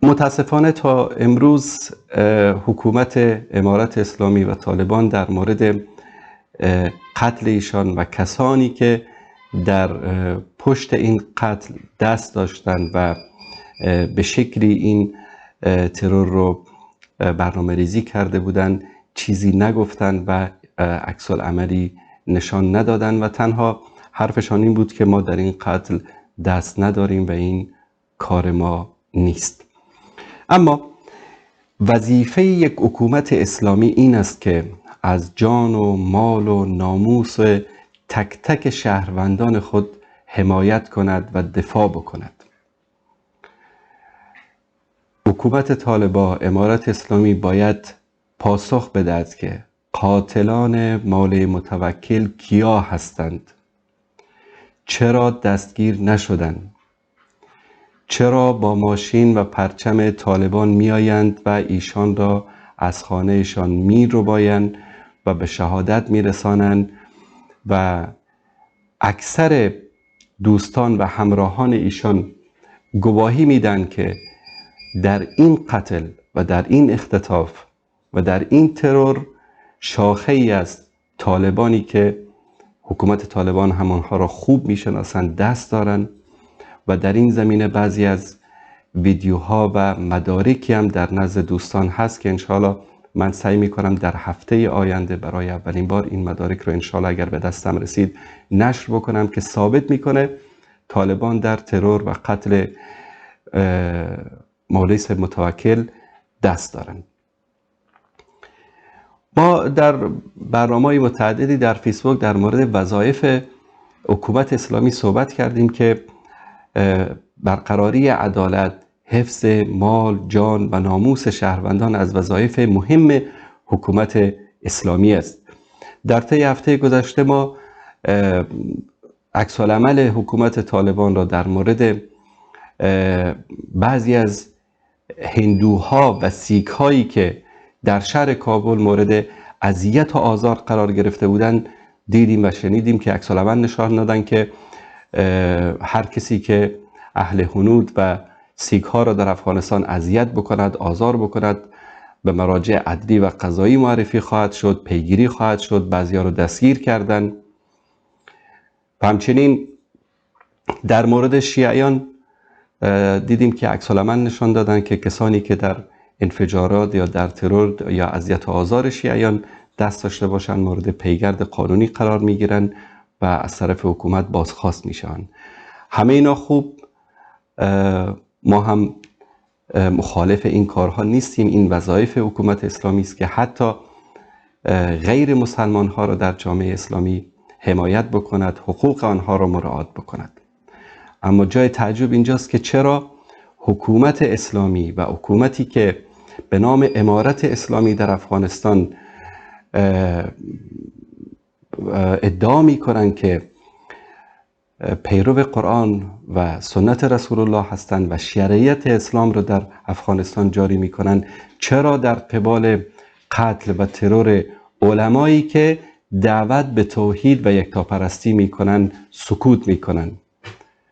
متاسفانه تا امروز حکومت امارت اسلامی و طالبان در مورد قتل ایشان و کسانی که در پشت این قتل دست داشتند و به شکلی این ترور رو برنامه ریزی کرده بودند چیزی نگفتند و عکس العملی نشان ندادند و تنها حرفشان این بود که ما در این قتل دست نداریم و این کار ما نیست. اما وظیفه یک حکومت اسلامی این است که از جان و مال و ناموس تک تک شهروندان خود حمایت کند و دفاع بکند. حکومت طالبان، امارت اسلامی باید پاسخ بدهد که قاتلان مولوی متوکل کیا هستند، چرا دستگیر نشدند، چرا با ماشین و پرچم طالبان میآیند و ایشان را از خانهشان میربایند و به شهادت میرسانند و اکثر دوستان و همراهان ایشان گواهی میدن که در این قتل و در این اختطاف و در این ترور شاخه ای از طالبانی که حکومت طالبان همانها را خوب میشناسند دست دارند و در این زمینه بعضی از ویدیوها و مدارکی هم در نزد دوستان هست که انشاءالله من سعی میکنم در هفته آینده برای اولین بار این مدارک رو انشاءالله اگر به دستم رسید نشر بکنم که ثابت میکنه طالبان در ترور و قتل مولوی صاحب متوکل دست دارند. ما در برنامه‌های متعددی در فیسبوک در مورد وظایف حکومت اسلامی صحبت کردیم که برقراری عدالت، حفظ مال، جان و ناموس شهروندان از وظایف مهم حکومت اسلامی است. در طی هفته گذشته ما عکس العمل حکومت طالبان را در مورد بعضی از هندوها و سیک هایی که در شهر کابل مورد اذیت و آزار قرار گرفته بودند دیدیم و شنیدیم که عکس العمل نشان دادن که هر کسی که اهل هنود و سیک ها را در افغانستان اذیت بکند، آزار بکند، به مراجع عدلی و قضایی معرفی خواهد شد، پیگیری خواهد شد، بعضی ها را دستگیر کردند. و همچنین در مورد شیعیان دیدیم که عکس العمل نشان دادن که کسانی که در انفجارات یا در ترور یا اذیت و آزار شیعیان دست داشته باشند مورد پیگرد قانونی قرار میگیرن و از طرف حکومت بازخواست میشن. همه اینا خوب، ما هم مخالف این کارها نیستیم. این وظایف حکومت اسلامی است که حتی غیر مسلمان ها را در جامعه اسلامی حمایت بکند، حقوق آنها را مراعات بکند. اما جای تعجب اینجاست که چرا حکومت اسلامی و حکومتی که به نام امارت اسلامی در افغانستان ادعا میکنن که پیرو قرآن و سنت رسول الله هستند و شریعت اسلام را در افغانستان جاری میکنن، چرا در قبال قتل و ترور علمایی که دعوت به توحید و یکتاپرستی میکنن سکوت میکنن؟